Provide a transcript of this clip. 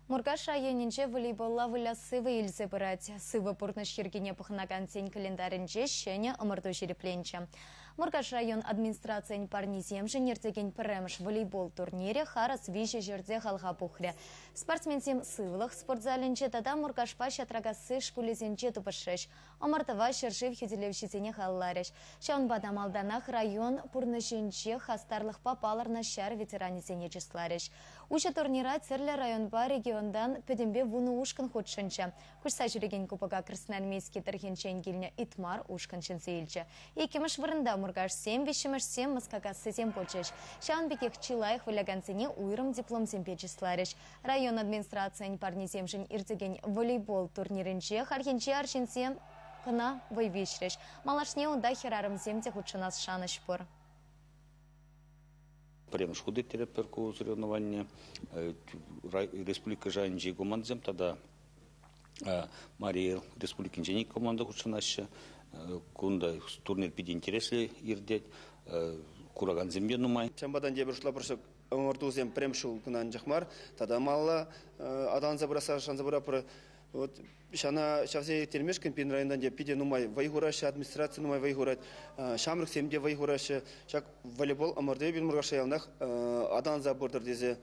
Муркаш районӗнче волейболла вылясси вӑй илсе пырать. Сывӑ пурнӑҫ йӗркине пӑхӑнакансен календарӗнче ҫӗнӗ ӑмӑрту ҫирӗпленчӗ. Муркаш район администрацийӗн парнисемшӗн иртекен пӗрремӗш волейбол турнирӗ харӑс виҫӗ ҫӗрте халӑха пухрӗ. Спортсменсем сывлӑх спортзалӗнче тата Муркашпа Ҫатракасси шкулӗсенче тупӑшрӗҫ. Ӑмӑртӑва ҫӗршыв хӳтӗлевҫисене халалларӗҫ. Ҫавӑнпа та малтанах район пурнӑҫӗнче хастарлӑхпа палӑрнӑ ҫар ветеранӗсене чысларӗҫ. Уҫӑ турнира тӗрлӗ районпа регионтан пӗтӗмпе 10 ушкӑн хутшӑнчӗ. Куҫса ҫӳрекен кубока Красноармейски тӑрӑхӗнчен килнӗ Итмар ушкӑн ҫӗнсе илчӗ. Иккӗмӗш вырӑнта Муркашсем, виҫҫӗмӗшсем Москакассисем пулчӗҫ. Ҫавӑн пекех чи лайӑх вылякансене уйрӑм дипломсемпе чысларӗҫ. Район администрацийӗн парнисемшӗн иртекен волейбол турнирӗнче хальхинче арҫынсем кӑна вӑй виҫрӗҫ. Малашне унта хӗрарӑмсем те хутшӑнас шанӑҫ пур. Пӗрремӗш хут ирттеретпӗр ку соревнование. Республика шайӗнчи командӑсем тата Мари Республикинчен ик команда хутшӑнаҫҫӗ. Кунта турнир питӗ интереслӗ иртет. Куракансем те нумай. Ҫавӑнпа та тепӗр шутла пӗр ӑмӑртусем пӗрремӗш ҫул кӑна анчах мар, тата малалла аталанса пырасса шанса пыратпӑр. Вот ҫана ҫавсене ирттермешкӗн пирӗн районта те питӗ нумай вӑй хураҫҫӗ, администраци нумай вӑй хурать, ҫамрӑксем те вӑй хураҫҫӗ. Ҫак волейбол ӑмӑртӑвӗ пирӗн Муркашра яланах аталанса пыртӑр тесе.